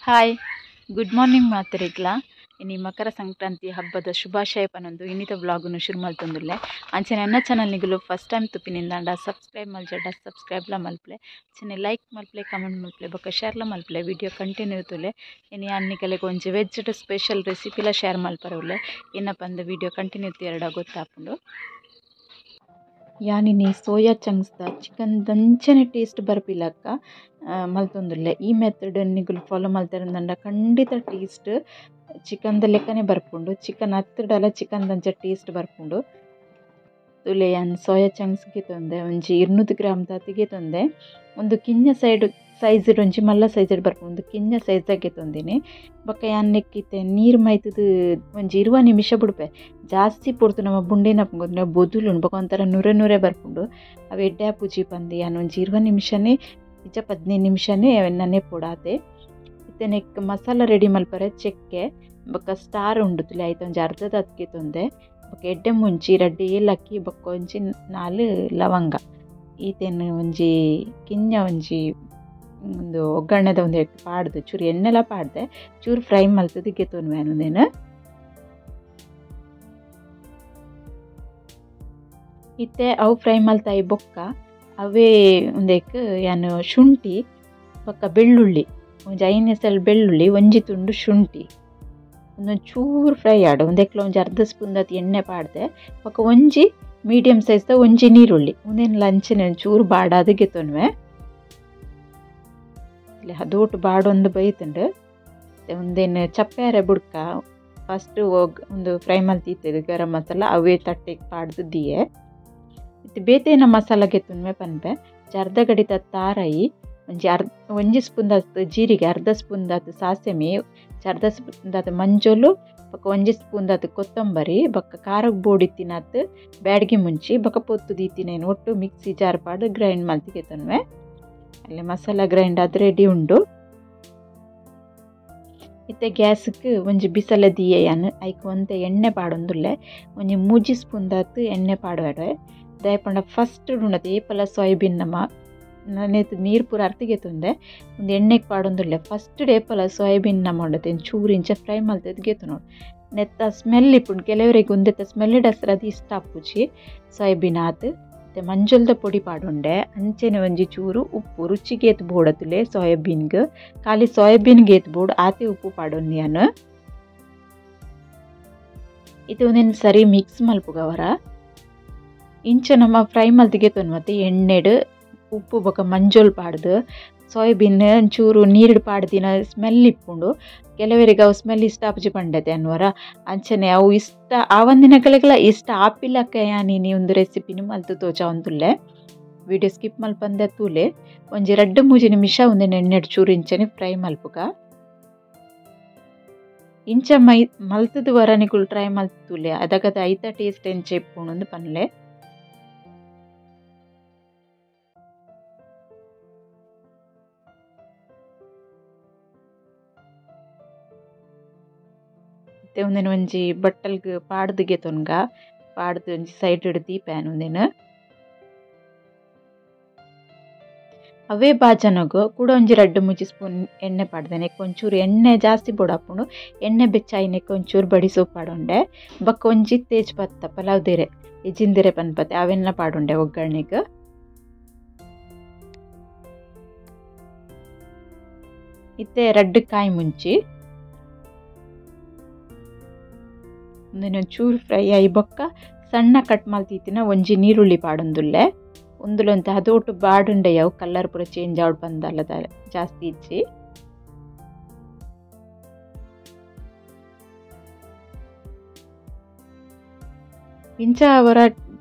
Hi good morning ಮಾತರಿಗ್ಲ. ಇನಿ ಮಕರ ಸಂಕ್ರಾಂತಿ ಹಬ್ಬದ ಶುಭಾಶಯ ಪನೊಂದು ಇನ್ನಿತ ವ್ಲಾಗನ್ನು ಶುರು ಮಲ್ತೊಂದುಲ್ಲೆ. ಅಂಚನೆ ಎನ್ನ ಚಾನಲ್ ನಿಗುಲು ಫಸ್ಟ್ ಟೈಮ್ ತುಪಿನಿಂದಾಂಡ ಸಬ್ಸ್ಕ್ರೈಬ್ ಮಲ್ಜಡ ಸಬ್ಸ್ಕ್ರೈಬ್ಲ ಮಲ್ಪ್ಲೆ, ಅಂಚನೆ ಲೈಕ್ ಮಲ್ಪ್ಲೆ, ಕಮೆಂಟ್ ಮಲ್ಪ್ಲೆ, ಬೊಕ್ಕ ಶೇರ್ಲ ಮಲ್ಪ್ಲೆ, ವಿಡಿಯೋ ಕಂಟಿನ್ಯೂ ತುಲೆ. ಇನಿ ಅನ್ನಿಕಲೆಗ್ ಒಂಜಿ ವೆಜ್ ಸ್ಪೆಷಲ್ ರೆಸಿಪಿಲ ಶೇರ್ ಮಲ್ಪರವುಲ್ಲೆ. ಏನಪ್ಪ ಅಂದ ವಿಡಿಯೋ ಕಂಟಿನ್ಯೂ ಎರಡ ಗೊತ್ತಾಪುಂಡು. ಯಾನಿನಿ ಸೋಯಾ ಚಂಕ್ಸ್ದ ಚಿಕನ್ ದಂಚನೆ ಟೇಸ್ಟ್ ಬರ್ಪಿಲಕ್ಕ ಮಲ್ತೊಂದುಲ್ಲೆ. ಈ ಮೆಥಡ್ ನಿಗುಲು ಫಾಲೋ ಮಲ್ತರಂದಂಡ ಖಂಡಿತ ಟೇಸ್ಟ್ ಚಿಕನ್ದ ಲೆಕ್ಕನೆ ಬರ್ಪುಂಡು. ಚಿಕನ್ ಹತ್ತಡಲ ಚಿಕನ್ ದಂಚ ಟೇಸ್ಟ್ ಬರ್ಪುಂಡು. ತುಲೆ ಯಾನ್ ಸೋಯಾ ಚಂಕ್ಸ್ ಗೆತೊಂದೆ ಒಂಜಿ 200 ಗ್ರಾಮ್ ದಾತ್ ಗೆತೊಂದೆ. ಒಂದು ಕಿಂಜ ಸೈಡ್ ಸೈಜ್ ಒಂಜಿ ಮಲ್ಲ ಸೈಜ್ ಬರ್ಪುಂಡು, ಒಂದು ಕಿಂಜ ಸೈಜ್ ಗೆತೊಂದಿನಿ. ಬೊಕ್ಕ ಯಾನ್ ನೆಕ್ಕಿತ್ತೆ ನೀರು ಮೈತದು ಒಂಜಿ 20 ನಿಮಿಷ ಬುಡ್ಪೆ. ಜಾಸ್ತಿ ಪೊರ್ತು ನಮ್ಮ ಬುಂಡೇನ ಬೊದುಲುಂಡು ಬೊಕ್ಕ ಒಂಥರ ನುರೆ ನುರೆ ಬರ್ಪುಂಡು. ಅವು ಎಡ್ಡೆ ಪೂಜಿ ಪಂದು ಯಾನ್ ಒಂಜಿ 20 ನಿಮಿಷನೇ ಇಜ್ಜ 15 ನಿಮಿಷನೇ ನನೆ ಪೊಡಾತೆ. ಇತ್ತೆ ನೆಕ್ ಮಸಾಲ ರೆಡಿ ಮಲ್ಪರೆ ಚಕ್ಕೆ ಬೊಕ್ಕ ಸ್ಟಾರ್ ಉಂಡು ತುಲೆ ಐತ ಒಂಜಿ ಅರ್ಧದ ಅತ್ಕೆ ತೊಂದೆ. ಬೊಕ್ಕ ಎಡ್ಡೆ ಮುಂಚಿ 2 ಏಲಕ್ಕಿ ಬೊಕ್ಕ ಒಂಜಿ 4 ಲವಂಗ ಈತೆನ್ ಒಂಜಿ ಕಿಂಜ ಒಂಜಿ ಒಂದು ಒಗ್ಗರಣೆದ ಒಂದು ಪಾಡ್ದು ಚೂರು ಎಣ್ಣೆಲ ಪಾಡ್ದೆ ಚೂರು ಫ್ರೈ ಮಲ್ತದು ಗೆತೊನ್ವೆ ಉಂದೇನು. ಇತ್ತೆ ಅವು ಫ್ರೈ ಮಲ್ತಾಯಿ ಬೊಕ್ಕ ಅವೇ ಒಂದೇಕ್ ಯಾನು ಶುಂಠಿ ಬೊಕ್ಕ ಬೆಳ್ಳುಳ್ಳಿ ಒಂಜಿ 5 ಎಸಲ್ ಬೆಳ್ಳುಳ್ಳಿ ಒಂಜಿ ತುಂಡು ಶುಂಠಿ ಒಂದೊಂದು ಚೂರು ಫ್ರೈ ಆಡು. ಒಂದೆಕ್ಲ ಒಂಜಿ ಅರ್ಧ ಸ್ಪೂನ್ ದಾತ್ ಎಣ್ಣೆ ಪಾಡ್ದೆ. ಬೊಕ್ಕ ಒಂಜಿ ಮೀಡಿಯಮ್ ಸೈಜ್ದ ಒಂಜಿ ನೀರುಳ್ಳಿ ಒಂದೇನು ಲಂಚನೆ ಚೂರು ಬಾಡಾದ ಗೆತೊನ್ವೆ. ಅದೋಟು ಬಾಡೊಂದು ಬೈತುಂಡು. ಒಂದೇನು ಚಪ್ಪೆರೆ ಬುಡ್ಕ ಫಸ್ಟ್ ಒಂದು ಫ್ರೈ ಮಲ್ತಿತ್ತದು ಗರಂ ಮಸಾಲ ಅವೇ ತಟ್ಟೆಗೆ ಪಾಡ್ದು ದಿಯೆ. ಇತ್ತೆ ಬೇತೇನ ಮಸಾಲ ಗೆತೊನ್ವೆ ಪನ್ಪೆ. ಅರ್ಧ ಗಡಿತ ತಾರಾಯಿ ಒಂಜಿ ಅರ್ಧ ಒಂಜಿ ಸ್ಪೂನ್ ದಾತ್ ಜೀರಿಗೆ, ಅರ್ಧ ಸ್ಪೂನ್ ದಾತ್ ಸಾಸೆಮಿ, ಅರ್ಧ ಸ್ಪೂನ್ ದಾತ್ ಮಂಜೊಲು, ಬೊಕ್ಕ ಒಂಜಿ ಸ್ಪೂನ್ ದಾತ್ ಕೊತ್ತಂಬರಿ, ಬೊಕ್ಕ ಖಾರಕ್ಕೆ ಬೋಡಿತ್ತಿನಾತ್ ಬ್ಯಾಡ್ಗೆ ಮುಂಚಿ ಬೊಕ್ಕ ಪೊತ್ತು ದೀತಿನೇನು ಒಟ್ಟು ಮಿಕ್ಸಿ ಜಾರ್ ಪಾಡು ಗ್ರೈಂಡ್ ಮಲ್ತಿ ಗೆತೊನ್ವೆ. ಅಲ್ಲಿ ಮಸಾಲ ಗ್ರೈಂಡ್ ಆದ ರೆಡಿ ಉಂಡು. ಇತ್ತೆ ಗ್ಯಾಸ್ಗೆ ಒಂಜಿ ಬಿಸಲ ದಿಯೆ ಯಾನ್ ಐಕ್ ಒಂತೆ ಎಣ್ಣೆ ಪಾಡೊಂದುಲ್ಲೆ. ಒಂಜಿ 3 ಸ್ಪೂನ್ ದಾತ್ ಎಣ್ಣೆ ಪಾಡುವೆ. ದಯಪಂಡ ಫಸ್ಟ್ ಉಂಡತೆ ಏಪಲ ಸೋಯಾಬೀನ್ ನಮ್ಮ ನಾನೇತು ನೀರು ಪೂರ ಅರ್ತಿಗೆ ತೊಂದೆ ಒಂದು ಎಣ್ಣೆಗೆ ಪಾಡೊಂದುಲ್ಲೆ. ಫಸ್ಟ್ ಏಪಲ ಸೋಯಾಬೀನ್ ನಮ್ಮ ಉಂಡತೆ ಚೂರು ಇಂಚ ಫ್ರೈ ಮಲ್ತದ್ ಗೆತು ನೋಡು. ನೆತ್ತ ಸ್ಮೆಲ್ ಇಪ್ಪುಂಡು ಕೆಲವರಿಗೆ ಉಂದೆತ್ತ ಸ್ಮೆಲ್ ಡಸ್ರ ಅದು ಇಷ್ಟ ಆಪುಜಿ ಸೋಯಾಬೀನ್ ಆತು. ಮತ್ತು ಮಂಜೊಲ್ದ ಪೊಡಿ ಪಾಡುಂಡೆ. ಅಂಚೆನೆ ಒಂಜಿ ಚೂರು ಉಪ್ಪು ರುಚಿಗೆ ಏತ್ ಬೋಡತುಲೆ ಸೋಯಾಬೀನ್ಗೆ, ಖಾಲಿ ಸೋಯಾಬೀನ್ಗೆ ಏತ್ ಬೋಡು ಆತೆ ಉಪ್ಪು ಪಾಡೊಂದು ಯಾನು. ಇದು ಒಂದೇನು ಸರಿ ಮಿಕ್ಸ್ ಮಲ್ಪುಗವರ. ಇಂಚ ನಮ್ಮ ಫ್ರೈ ಮಲ್ತಿಗೆ ತೊನ್ ಮತ್ತೆ ಎಣ್ಣೆಡು ಉಪ್ಪು ಬೊಕ್ಕ ಮಂಜೊಲ್ ಪಾಡ್ದು ಸೋಯಾಬೀನ್ ಚೂರು ನೀರು ಪಾಡ್ದಿನ ಸ್ಮೆಲ್ ಇಪ್ಪುಂಡು. ಕೆಲವರಿಗೆ ಅವು ಸ್ಮೆಲ್ ಇಷ್ಟ ಆಪುಜಿ ಪಂಡತೆ ಅನ್ವರ. ಅಂಚನೆ ಅವು ಇಷ್ಟ ಆ ಒಂದಿನಗಳಿಗೆಲ್ಲ ಇಷ್ಟ ಆಪಿಲಕ್ಕ ಯಾನಿ ಒಂದು ರೆಸಿಪಿನ ಮಲ್ತು ತೋಜಾವೊಂದುಲ್ಲೆ. ವಿಡಿಯೋ ಸ್ಕಿಪ್ ಮಲ್ಪಂದೆ ತೂಲೆ. ಒಂಜಿ 2-3 ನಿಮಿಷ ಒಂದಿನ ಎಣ್ಣೆಡು ಚೂರು ಇಂಚನೆ ಫ್ರೈ ಮಲ್ಪುಗ. ಇಂಚ ಮೈ ಮಲ್ತದ ವರನಿಗಳು ಟ್ರೈ ಮಲ್ತುಲೆ ಅದಗದ ಐತ ಟೇಸ್ಟ್ ಎಂಚ ಇಪ್ಪುಂಡು ಅಂದ್ ಪನ್ಲೆ. ಒಂದೇನು ಒಂಜಿ ಬಟ್ಟಲ್ಗ್ ಪಾಡ್ದು ಗೆತೊನ್ಗ ಪಾಡ್ದು ಒಂಜಿ ಸೈಡ್ ದೀಪ್ಯಾನ್ ಒಂದೇನು. ಅವೇ ಬಾಜನಗು ಕೂಡ ಒಂಜಿ 2-3 ಸ್ಪೂನ್ ಎಣ್ಣೆ ಪಾಡ್ದೇನೆ. ಒಂಚೂರು ಎಣ್ಣೆ ಜಾಸ್ತಿ ಬೋಡಾಪುಂಡು. ಎಣ್ಣೆ ಬೆಚ್ಚಾಯಿನೆಕ್ ಒಂಚೂರು ಬಡಿ ಸೊಪ್ಪು ಪಾಡುಂಡೆ. ಬೊಕ್ಕ ಒಂಜಿ ತೇಜ್ ಪತ್ತ ಪಲಾವ್ ದಿರೆ ಇಜಿಂದಿರೆ ಪನ್ಪತೆ ಅವೆಲ್ಲ ಪಾಡುಂಡೆ ಒಗ್ಗರಣೆಗೆ. ಇತ್ತೆ 2 ಕಾಯಿ ಮುಂಚಿ ಒಂದೇನು ಚೂರು ಫ್ರೈ ಆಯಿ ಬೊಕ್ಕ ಸಣ್ಣ ಕಟ್ ಮಲ್ತಿತ್ತಿನ ಒಂಜಿ ನೀರುಳ್ಳಿ ಪಾಡೊಂದುಲ್ಲೆ. ಒಂದುಲೊಂತೆ ಅದೊಟ್ಟು ಬಾಡುಂಡೆ ಯಾವು ಕಲರ್ ಪೂರ ಚೇಂಜ್ ಆವಡ್ ಬಂದಲ್ಲದ ಜಾಸ್ತಿ ಇಜ್ಜಿ. ಇಂಚ ಅವರ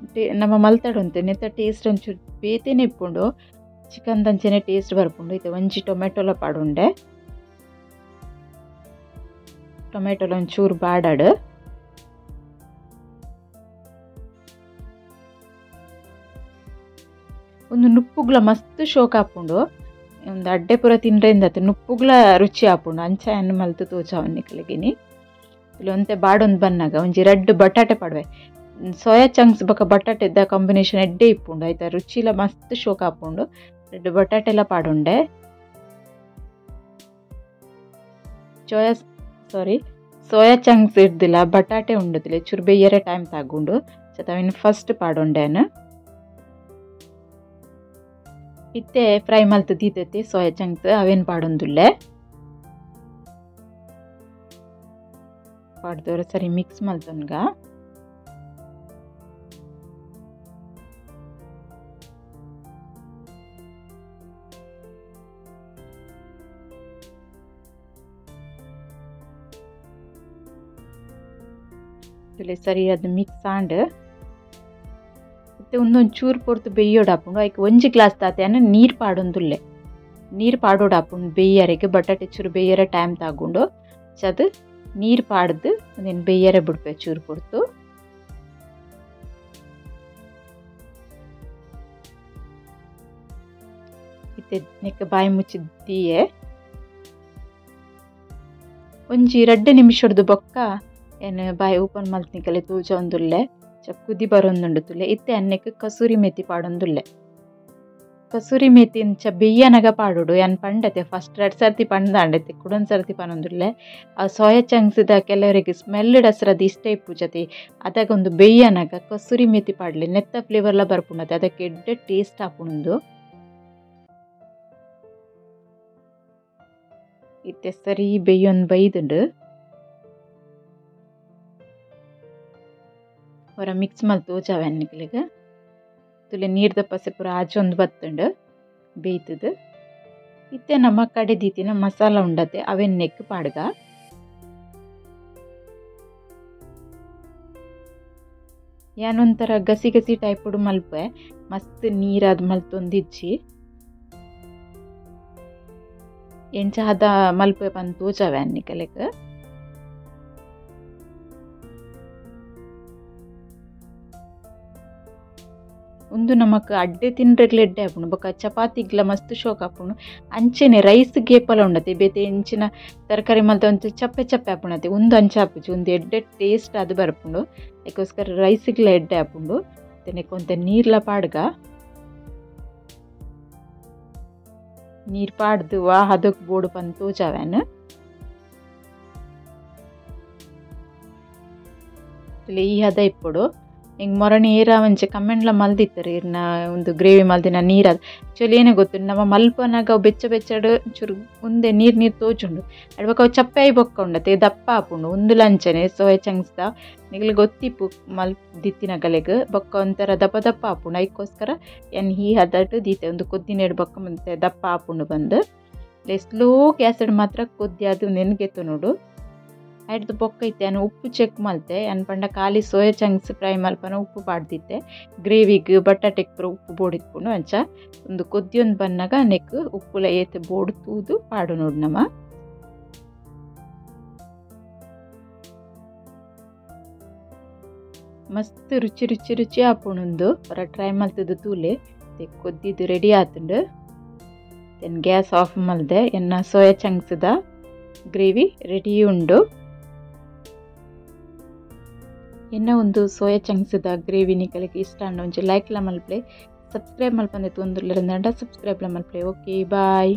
ನಮ್ಮ ಮಲ್ತಡುಂತೆ ನೆತ್ತ ಟೇಸ್ಟ್ ಒಂಚೂರು ಬೇತೇನೆ ಇಪ್ಪುಂಡು. ಚಿಕನ್ ದಂಚನೆ ಟೇಸ್ಟ್ ಬರ್ಪುಂಡು. ಇತ್ತೆ ಒಂಜಿ ಟೊಮೆಟೊಲ ಪಾಡುಂಡೆ. ಟೊಮೆಟೊಲ ಒಂಚೂರು ಬಾಡಾಡು. ಒಂದು ನುಪ್ಪುಗ್ಲ ಮಸ್ತ್ ಶೋಕ್ ಆಪುಂಡು. ಒಂದು ಅಡ್ಡೆ ಪೂರ ತಿಂಡ್ರೆಂದತ್ತೆ ನುಪ್ಪುಗ್ಲ ರುಚಿ ಆಪುಂಡು. ಅಂಚ ಅನ್ನು ಮಲ್ತು ತೋಜಾವನ್ನಿಕಲೆಗಿನಿ. ಇಲ್ಲಿ ಒಂತೆ ಬಾಡೊಂದು ಬನ್ನಾಗ ಒಂಜಿ 2 ಬಟಾಟೆ ಪಾಡುವೆ. ಸೋಯಾ ಚಂಕ್ಸ್ ಬೊಕ್ಕ ಬಟಾಟೆದ ಕಾಂಬಿನೇಷನ್ ಎಡ್ಡೆ ಇಪ್ಪುಂಡು. ಆಯ್ತಾ ರುಚಿಲ ಮಸ್ತ್ ಶೋಕ್ ಆಪುಂಡು. 2 ಬಟಾಟೆಲ ಪಾಡುಂಡೆ. Soya chunks ಇರ್ದಿಲ್ಲ ಬಟಾಟೆ ಉಂಡುದಿಲ್ಲ ಚೂರು ಬೇಯರೆ ಟೈಮ್ ತಾಗುಂಡು ಅವಿನ ಫಸ್ಟ್ ಪಾಡೊಂಡೇನು ಇತ್ತೆ ಫ್ರೈ ಮಲ್ತು ದೀತೈತಿ ಸೋಯಾ ಚಂಕ್ಸ್ ಅವೇನು ಪಾಡೊಂದುಲ್ಲೆ ಪಾಡ್ದವ್ರ ಸರಿ ಮಿಕ್ಸ್ ಮಲ್ತೊನ್ಗ ಸರಿ ಅದು ಮಿಕ್ಸ್ ಆಂಡ್ ಇತ್ತೆ ಒಂದೊಂದು ಚೂರು ಪೊರ್ತು ಬೇಯೋಡಾಪುಂಡು ಐಕ್ ಒಂಜಿ ಗ್ಲಾಸ್ ತಾತೆಯನ್ನು ನೀರು ಪಾಡೊಂದುಲ್ಲೆ ನೀರು ಪಾಡೋಡಾಪುಂಡು ಬೇಯರೆಗೆ ಬಟಾಟೆ ಚೂರು ಬೇಯರೆ ಟೈಮ್ ತಾಗೊಂಡು ಚದು ನೀರು ಪಾಡ್ದು ಒಂದೇನು ಬೇಯರೆ ಬಿಡ್ಪೆ ಚೂರು ಪೊರ್ತು ಇತ್ತೆ ನೆಕ್ ಬಾಯಿ ಮುಚ್ಚಿದ್ದೀಯೆ ಒಂಜಿ 2 ನಿಮಿಷದ ಬೊಕ್ಕ ಏನು ಬಾಯಿ ಓಪನ್ ಮಲ್ತಿನಿಕಲೆ ತೂಜ ಒಂದುಲ್ಲೆ ಕುದಿ ಬರೋಂದುಂಡು ತುಲ್ಲೆ ಇತ್ತೆ ಅನ್ನಕ್ಕೆ ಕಸೂರಿ ಮೇತಿ ಪಾಡೊಂದುಲ್ಲೆ ಕಸೂರಿ ಮೇತಿ ಇಂಚ ಬೆಯ್ಯನಗ ಪಾಡೋಡು ಏನ್ ಪಂಡತೆ ಫಸ್ಟ್ 2 ಸರ್ತಿ ಪಂದಾಂಡತೆ ಕುಡೊಂದು ಸರ್ತಿ ಪನೊಂದುಲ್ಲೆ ಆ ಸೋಯಾ ಚಂಕ್ಸ್ದ ಕೆಲವರಿಗೆ ಸ್ಮೆಲ್ ಡಸ್ರದ ಇಷ್ಟ ಇಪ್ಪು ಜೊತೆ ಅದಾಗ ಒಂದು ಬೆಯ್ಯನಗ ಕಸೂರಿ ಮೇತಿ ಪಾಡಲಿ ನೆತ್ತ ಫ್ಲೇವರ್ಲ ಬರ್ಪುಂಡತೆ ಅದಕ್ಕೆ ಎಡ್ಡೆ ಟೇಸ್ಟ್ ಆಪುಂಡು ಇತ್ತೆ ಸರಿ ಬೆಯ್ಯೊಂದು ಬೈದುಂಡು ಹೊರ ಮಿಕ್ಸ್ ಮಲ್ತು ತೋಜಾವೆ ತುಲೆ ನೀರ್ದ ಪಸೆ ಪೂರ ಆಚೊಂದು ಬತ್ತುಂಡು ಬೇಯ್ತದ ಇತ್ತೆ ನಮ್ಮ ಕಡೆ ದೀತಿನ ಮಸಾಲ ಉಂಡತೆ ಅವೇನು ನೆಕ್ ಪಾಡ್ಗ ಯಾನೊಂಥರ ಗಸಿ ಗಸಿ ಟೈಪುಡು ಮಲ್ಪೆ ಮಸ್ತ್ ನೀರಾದ ಮಲ್ತೊಂದಿಜ್ಜಿ ಎಂಚ ಹದ ಮಲ್ಪೆ ಪಂದ್ ತೋಜಾವೆ ಅನ್ನಿಕಲೆಕ್ ಒಂದು ನಮಕ್ ಅಡ್ಡೆ ತಿನ್ರೆಗ್ಲ ಎಡ್ಡೆ ಆಪುಂಡು ಬೊಕ್ಕ ಚಪಾತಿಗ್ಲ ಮಸ್ತ್ ಶೋಕ್ ಆಪುಂಡು ಅಂಚೆನೆ ರೈಸ್ ಗೇಪಲ ಉಂಡತೆ ಬೇತೆ ಎಂಚಿನ ತರಕಾರಿ ಮಲ್ತ ಒಂಚ ಚಪ್ಪೆ ಚಪ್ಪೆ ಆಪುಂಡತೆ ಒಂದು ಅಂಚೆ ಆಪುಜಿ ಒಂದು ಎಡ್ಡೆ ಟೇಸ್ಟ್ ಅದು ಬರ್ಪುಂಡು ಅದಕ್ಕೋಸ್ಕರ ರೈಸ್ಗ್ಲ ಎಡ್ಡೆ ಆಪುಂಡು ತಿನ್ನಕ್ಕೆ ನೀರ್ಲ ಪಾಡ್ಗ ನೀರು ಪಾಡ್ದು ವಾ ಹದಕ್ ಬೋಡು ಪಂದ್ ತೋಜಾವೆನ್ ಈ ಹದ ಇಪ್ಪುಡು ಹಿಂಗೆ ಮೊರನೆ ಏರ ಒಂಚೆ ಕಮೆಂಟ್ಲ ಮಲ್ದಿತ್ತಾರೆ ಇರ್ನ ಒಂದು ಗ್ರೇವಿ ಮಲ್ದಿನ ನೀರಾದ ಆ್ಯಕ್ಚುಲಿ ಏನೇ ಗೊತ್ತು ನಮ್ಮ ಮಲ್ಪನಾಗ ಅವು ಬೆಚ್ಚ ಬೆಚ್ಚಡು ಚೂರು ಮುಂದೆ ನೀರು ನೀರು ತೋಚುಂಡು ಅಡ್ಬಕ ಅವು ಚಪ್ಪೆ ಆಯಿ ಬೊಕ್ಕ ಉಂಡತೆ ದಪ್ಪ ಆಪುಂಡು ಒಂದು ಲಂಚನೆ ಸೋಯಾ ಚಂಕ್ಸ್ದ ನಿಗಲಿ ಗೊತ್ತಿಪ್ಪು ಮಲ್ದಿತ್ತಿನ ಗಲೆಗ್ ಬೊಕ್ಕ ಒಂಥರ ದಪ್ಪ ದಪ್ಪ ಆಪುಂಡು ಅದಕ್ಕೋಸ್ಕರ ಏನ್ ಈ ಹದಟ್ಟು ದೀತೆ ಒಂದು ಕೊದ್ದಿನೇಡು ಬೊಕ್ಕ ಮತ್ತೆ ದಪ್ಪ ಆಪುಂಡು ಬಂದು ಸ್ಲೋ ಗ್ಯಾಸಡ್ ಮಾತ್ರ ಕೊದ್ದಿ ಅದು ನೆನ್ಗೆತ್ತು ನೋಡು ಐಡ್ದು ಬೊಕ್ಕ ಇತ್ತೆ ನಾನು ಉಪ್ಪು ಚೆಕ್ ಮಲ್ತೆ ಅನ್ ಪಂಡ ಖಾಲಿ soya chunks fry ಮಲ್ಪನ ಉಪ್ಪು ಪಾಡ್ದಿತ್ತೆ ಗ್ರೇವಿಗ್ ಬಟಾಟೆಗ್ ಪೂರ ಉಪ್ಪು ಬೋಡಿತ್ಪುಂಡು ಅಂಚ ಒಂದು ಕೊದ್ದಿಯೊಂದು ಬನ್ನಾಗ ನೆಕ್ ಉಪ್ಪುಲ ಏತ್ ಬೋಡು ತೂದು ಪಾಡು ನೋಡು ನಮ್ಮ ಮಸ್ತ್ ರುಚಿ ರುಚಿ ರುಚಿ ಆಪುಂಡು ಪರ ಟ್ರೈ ಮಲ್ತದ್ದು ತೂಲೆ ಕೊದ್ದಿದ್ದು ರೆಡಿ ಆತುಂಡು then gas off ಮಲ್ದೆ ಎನ್ನ ಸೋಯಾ ಚಂಕ್ಸ್ದ ಗ್ರೇವಿ ರೆಡಿ ಉಂಡು. ಎನ್ನ ಒಂದು ಸೋಯಾ ಚಂಕ್ಸ್ದ ಗ್ರೇವಿ ನಿಕಲಿಗೆ ಇಷ್ಟ ಅಂಡ ಒಂಜಿ ಲೈಕ್ ಲ ಮಲ್ಪಲೆ, ಸಬ್ಸ್ಕ್ರೈಬ್ ಮಲ್ಪಂದೆ ತೊಂದುಲ್ಲೆರ್ ಸಬ್ಸ್ಕ್ರೈಬ್ ಲ ಮಲ್ಪಲೆ. Okay, bye.